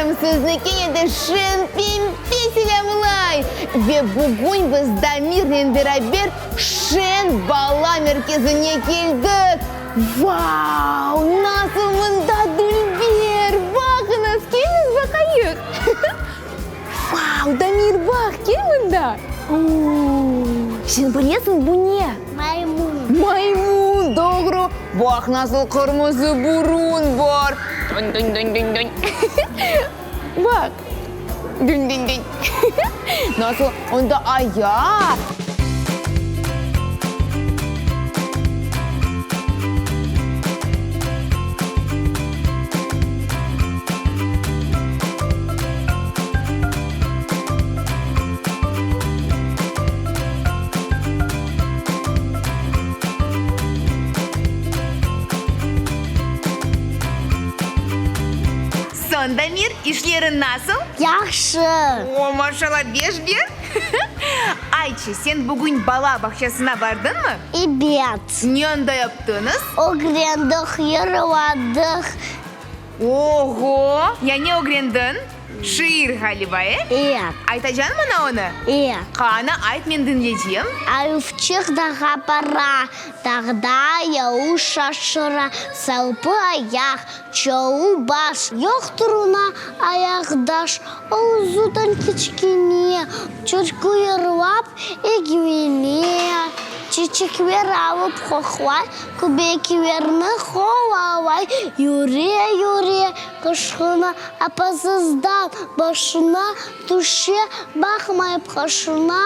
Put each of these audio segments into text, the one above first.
Dostlarım, sizni kene de Şen Pempe selâmlay! Ve bugün biz Damirnen beraber Şen bala merkezine keldik. Vau, nasıl mında dülber! Baqıñız, keliñiz baqayıq! Vau, Damir, baq, kel mında! Sen bilesiñ, bu ne? Maymun. Maymun, doğru. Baq, nasıl qırmızı burun bar. Dün-dün-dün-dün-dün. Baq. Dün-dün-dün. Nasıl onda ayaq. Soñ, Damir, işleriñ nasıl? Yahşı. O, maşallah, beş ber. Aytçı, sen bugün bala bağçasına bardıñmı? Ebet. Ne anda yaptıñız? Ögrendik, yırladıq. Oğo! Ya ne ögrendiñ? Şiir ğaliba, e? E. Aytacañ maña onı? E. Qana, ayt, men diñleycem. Ayuvçıq dağğa bara, Dağda yavuş şaşıra, Salpı ayaq, çoğu baş, Yoqtır oña ayaqdaş. O uzudan kiçkene, Türkü yırlap egilene, Çiçekler alıp qoqlay, Köbeklerni qovalay. Yüre, yüre, qışqına, Apasızdan başına tüşe, Baqmayıp qaşına,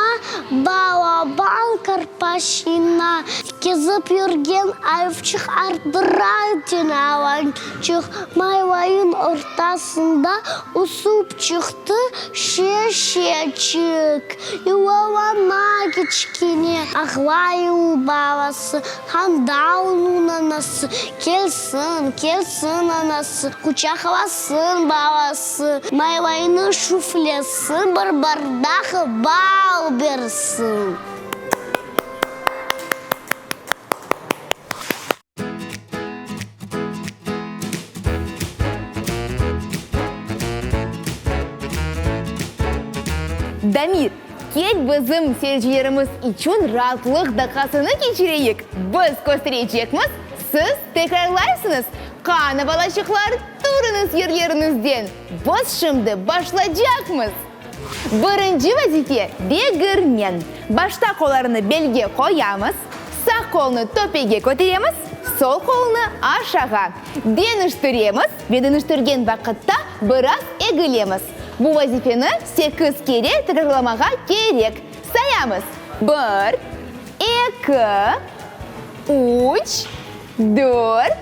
Balaban karpaşina. Kezip yürgen ayuvçıq Arttıra tenavançıq, Maylayın ortasında Ösüp çıqtı şeşeçik. Yuvalana kiçkene, Ağlay ul balası, Qanda onıñ anası? Kelsin, kelsin anası, Quçaqlasın balası, Maylaynı şüflesin, Bir bardaq bal bersin. Damir, kel bizim seyircilerimiz içün raatlıq daqqasını keçireyik. Biz kösterecekmiz, siz tekrarlaysıñız. Qana, balaçıqlar, turıñız yerleriñizden, biz şimdi başlacaqmız! Birinci vazife, degirmen. Başta qollarını belge qoyamız, sağ qolnı töpege köteremiz, sol qolnı aşağa. Deñiştiremiz ve deñiştirgen vaqıtta biraz egilemiz. Bu vazifeni sekiz kere tekrarlamağa kerek. Sayamız, bir, eki, üç, dört,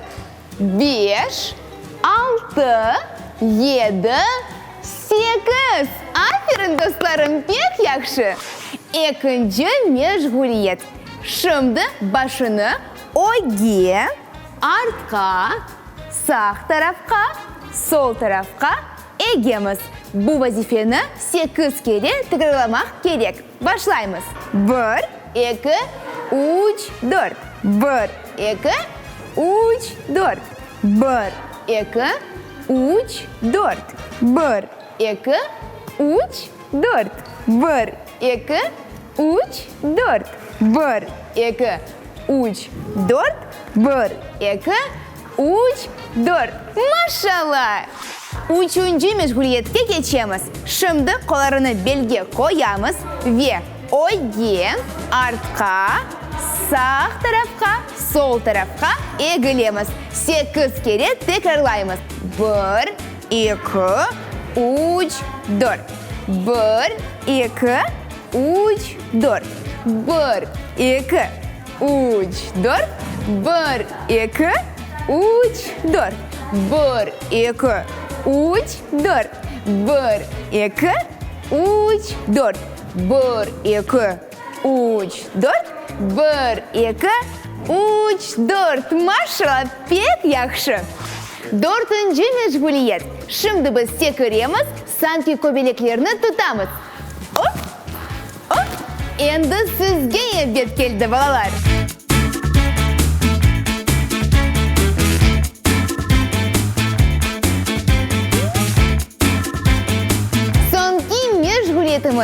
Beş, altı, yedi, sekiz! Aferin, dostlarım, pek yahşı! Ekinci meşğuliyet. Şimdi başını ögge, artqa, sağ tarafqa, sol tarafqa egemiz. Bu vazifeni sekiz kere tekrarlamaq kerek. Başlaymız. Bir, eki, üç, dört. Bir, eki, üç, dört. Bir, eki, üç, dört. Bir, eki, üç, dört. Bir, eki, üç, dört. Bir, eki, üç, dört. Bir, eki, üç, dört. Maşallah! Üçünci meşğuliyetke keçemiz. Şimdi qollarını belge qoyamız ve ögge, artqa, sağ tarafqa, sol tarafqa egilemiz. Sekiz kere tekrarlaymız. Bir, eki, üç, dört. Bir, eki, üç, dört. Bir, eki, üç, dört. Bir, eki, üç, dört. Bir, eki, üç, dört. Bir, eki, üç, dört. Bir, eki, üç, dört. Bir, eki, üç, dört. Maşallah, pek yahşı! Dörtünci meşğuliyet. Şimdi biz sekiremiz, sanki köbeleklerni tutamız. Op! Op! Endi sizge nevbet keldi, balalar!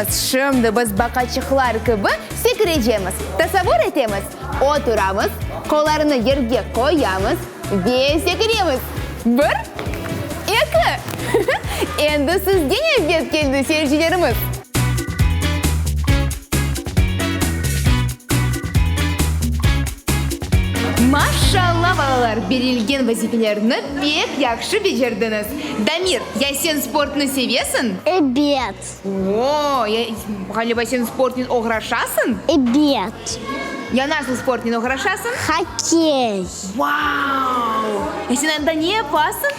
Balalarımız, şimdi biz baqaçıqlar kibi sekirecemiz. Tasavvur etemiz, oturamız, qollarını yerge qoyamız ve sekiremiz. Bir, eki. Endi sizge nevbet keldi, seyircilerimiz. Maşalla, balalar, berilgen vazifelerni pek yahşı becerdiñiz. Damir, ya sen sportnı sevesiñ? Ebet. O, ya, ğaliba, sen sportnen oğraşasıñ? Ebet. Ya nasıl sportnen oğraşasıñ? Hokkey. Vau! Ya sen anda ne yapasıñ?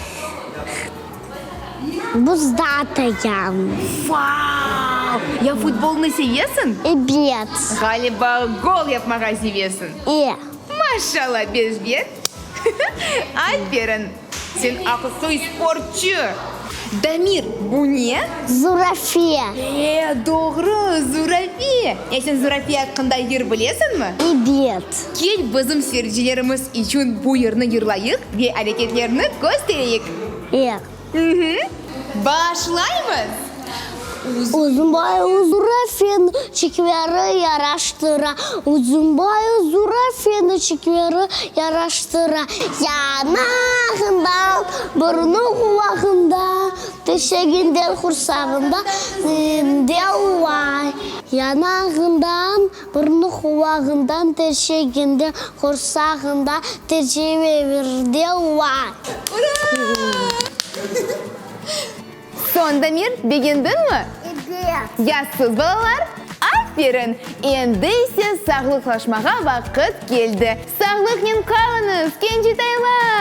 Buzda atayam. Vau! Ya futbolnı sevesiñ? Ebet. Ğaliba, gol yapmağa sevesiñ? E. Maşalla, bezbet! Aferin! Sen aqiqiy sportçu! Damir, bu ne? Zurafe. E, doğru, zurafe! Ya sen zurafe aqqında yır bilesiñmi? Ebet. Kel, bizim seyircilerimiz içün bu yırnı yırlayıq ve areketlerni köstereyik. E. Başlaymız! Uzun boylu zurafeni çiçekleri yaraştıra, Uzun boylu zurafeni çiçekleri yaraştıra. Yanağından, burnu qulağında, Töşeginden, qursağında de uvay. Yanağından, burnu qulağından, Töşeginden, qursağında, Tercimevirde uvay. Ura! Soñ, Damir, begendiñmi? Ebet. Ya siz, balalar? Aferin! Endi ise sağlıqlaşmağa vaqıt keldi. Sağlıqnen qalıñız, kencetaylar!